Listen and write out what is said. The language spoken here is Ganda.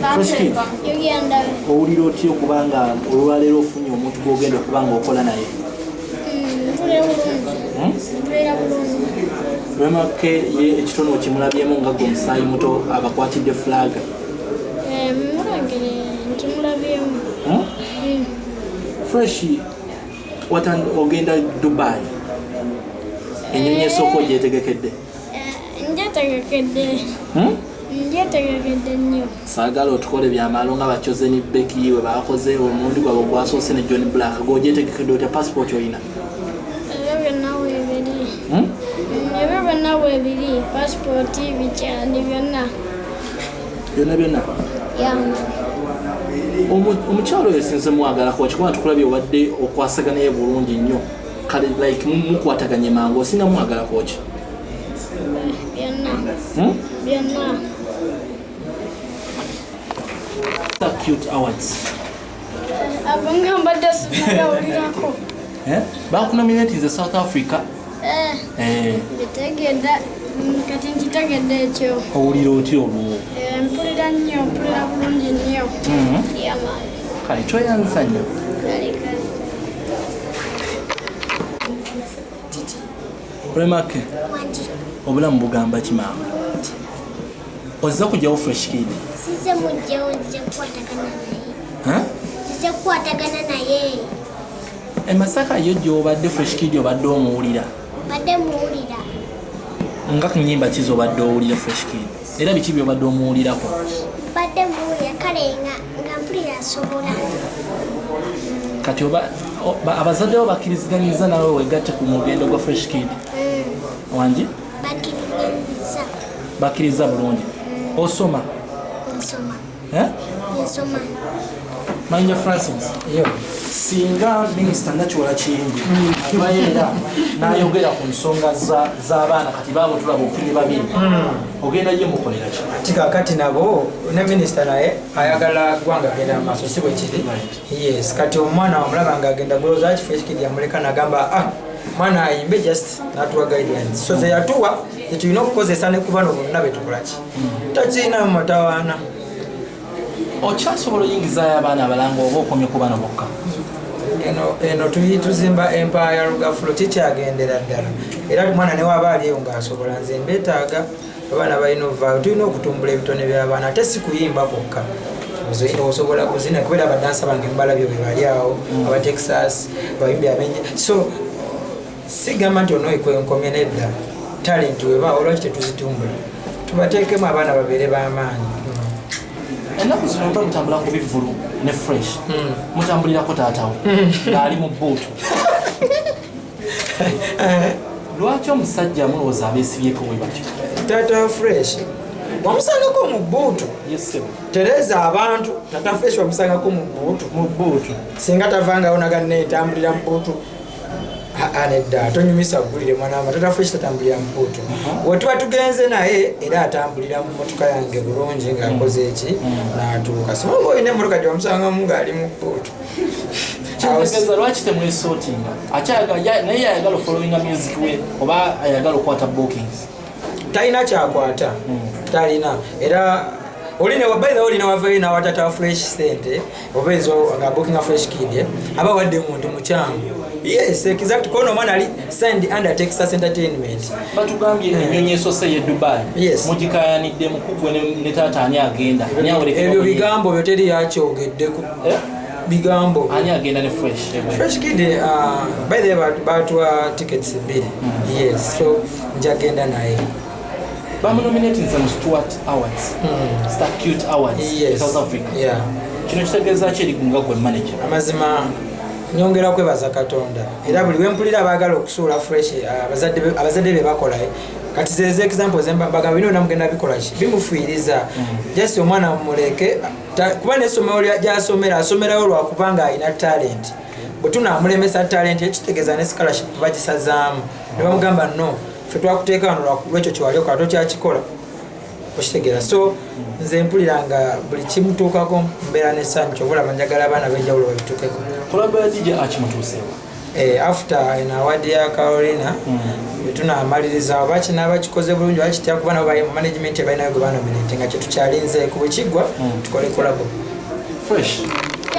Fresh Kid, Uganda. Owulira otya okuba nga olwaleero ofunye omuntu gw'ogenda okuba nga okola naye? Mpulira bulungi. Mpulira bulungi. Rema K ye ekitono okimulabyemu nga gwe omusaayi muto abakwatidde flag? Mulangire nti mulabyemu. Fresh, ogenda Dubai, ennyonyi esooka ogyetegekedde? Njetegekedde. Hmm? Njetegekedde nnyo. Saagala otukole byamalo nga bachosen Becky we bakoze omulundi gwabwe ogwasoose ne John Black. Gweogyetegekedde otya? Passport oyina? Ebyo byonna weebiri. Hmm? Ebyo byonna weebiri, pasipooti, bikyani, byonna. Byonna byonna? Ya. Omukyalo oyo sinze mwagalako kikuba ntukulabye obadde okwasaganaye bulungi nnyo, kale like mukwataganye mangu. Osinga mwagalako ki? Byonna. Hmm? Byonna. Star Cute Awards. Ago nga mbadde sinagawulirako. Eh? Bakunominatinze South Africa. Eh, Nkitegedde, kati nkitegedde ekyo. Owulira otya olwo? Mpulira nnyo, mpulira bulungi nnyo. Yeah, man. Kale, tweyanza nnyo. Kale kale. Rema K. Wangi. Obulamu bugamba ki, maama? Ozza kujjawo Fresh Kid? Size mujjewo, nzize kukwatagana naye. Eh? Nzize kukwatagana naye. E Masaka yo gy'obadde, Fresh Kid obadde omuwulira? Mbadde muwulira. Nga ku nyimba ki z'obadde owulira Fresh Kid, era biki by'obadde omuwulirako? Mbadde muwulira, kale nga mpulira asobola. Kati oba abazadde bo bakkiriziganyiza nawe wegatte ku mugendo gwa Fresh Kid? Wangi? Bakkiriganyiza. Bakkiriza bulungi. Osoma? Nsoma. Eh? Nsoma. Manja Francis. Yo. Singa Minisita Nakiwala Kiyingi avayo era n'ayogera ku nsonga z'abaana, kati baabo tulaba ofunye babiri, ogenda ye mukolera ki? Ati kakati nabo ne minisita naye ayagala ggwanga agenda mu maaso, si bwe kiri? Yes. Kati omwana wamulaba nga agenda gulowooza kifo ekikiri, yamuleka nagamba, "Ah, mwana ayimbe," just natuwa guidelines. So zeyatuwa zetulina okukozesa ne ku bano bonna betukolaki, takirina mu matawaana. Okyasobola oyingizaayo abaana abalanga oba okomye ku bano bokka? Eno tuzimba empire ya Lugafulo, kikyagendera ddala. Era omwana newaba ali eyo ng'asobola, nze mbeetaaga. Abaana balina ovaayo, tulina okutumbula ebitone by'abaana, ate si kuyimba kwokka. Osobola kuzina, kubeera abadansa bange mubalabye bwe bali awo, aba Texas, abayimbi abenje. So sigamba nti ono ekwenkomye, nedda. Talent webaawo, lwaki tetuzitumbula? Tubateekemu abaana babeere b'amaanyi. Ennaku zino muba mutambula ku bivvulu ne Fresh, mutambulirako taatawe ng'ali mu bbuutu. Lwaki omusajja mulowooza abeesibyeko bwe batyo? Taata wa Fresh wamusangako mu bbuutu? Yes, sir. Tereza abantu, tata Fresh wamusangako mu bbuutu? Mu bbuutu. Singa tavangawo naganne etambulira mu bbuutu. Aa, nedda, tonyumisa ggulire mwana wama. Tata Fresh tatambulira mu bbuutu. Wetuba tugenze naye era atambulira mu motoka yange bulungi ng'akoze eki n'atuuka. Simanga olina emmotoka gyewamusangamu ng'ali mu bbuutu. Kitegeeza lwaki temwesootinga? Naye ayagala ofollowinga music we oba ayagala okukwata bookings? Talina kyakwata, talina. Era olina, by the way, olina wavayo nawatata Fresh sente oba ezo nga bookinga Fresh Kid, eh, aba wadde muntu mukyamu. Yes, exactly, kono omwana ali signed under Texas Entertainment. Batugambye ennyonyi esose ye Dubai. Yes. Mugikayanidde mukugwe ne taata, ani agenda? Ani awerekera Ebyo okuyimba? bigambo byo, teri yakyogeddeko. Eh? Bigambo byo. Ani agenda ne Fresh ebweru? Fresh Kid, by the way, batuwa tickets bbiri. Yes, so njagenda naye. Bamunominatinze mu Stuart Awards, Star Cute Awards, South Africa. Kino kitegeeza ki eri nga gwe manager? Amazima nyongera kwebaza Katonda. Era buli wempulira abaagala okusuula Fresh, abazadde be bakola, eh, kati zeze example zembaga bino namugenda bikola ki bimufiiriza. Just omwana mumuleke, kuba n'essomero gyasomera asomerayo lwakubanga alina talent. Bwe tunamulemesa talent, ekitegeeza ne scholarship bagisazaamu ne bamugamba, "No, ffe twakuteeka wano lwekyo kyewali okola, tokyakikola." Okitegeera? So nze mpulira nga buli kimutuukako mbeera nessanyu. Kyova olaba njagala abaana ab'enjawulo babituukeko. Collabo ya DJ akimutuuseewo? After eno award ya Carolina, bwetunamaliriza oba kinaaba kikoze bulungi oba kitya, kuba nabo bali mu management, balinayo gwe banominate nga kyetukyalinzeeko, bwe kiggwa tukole collabo. Fresh.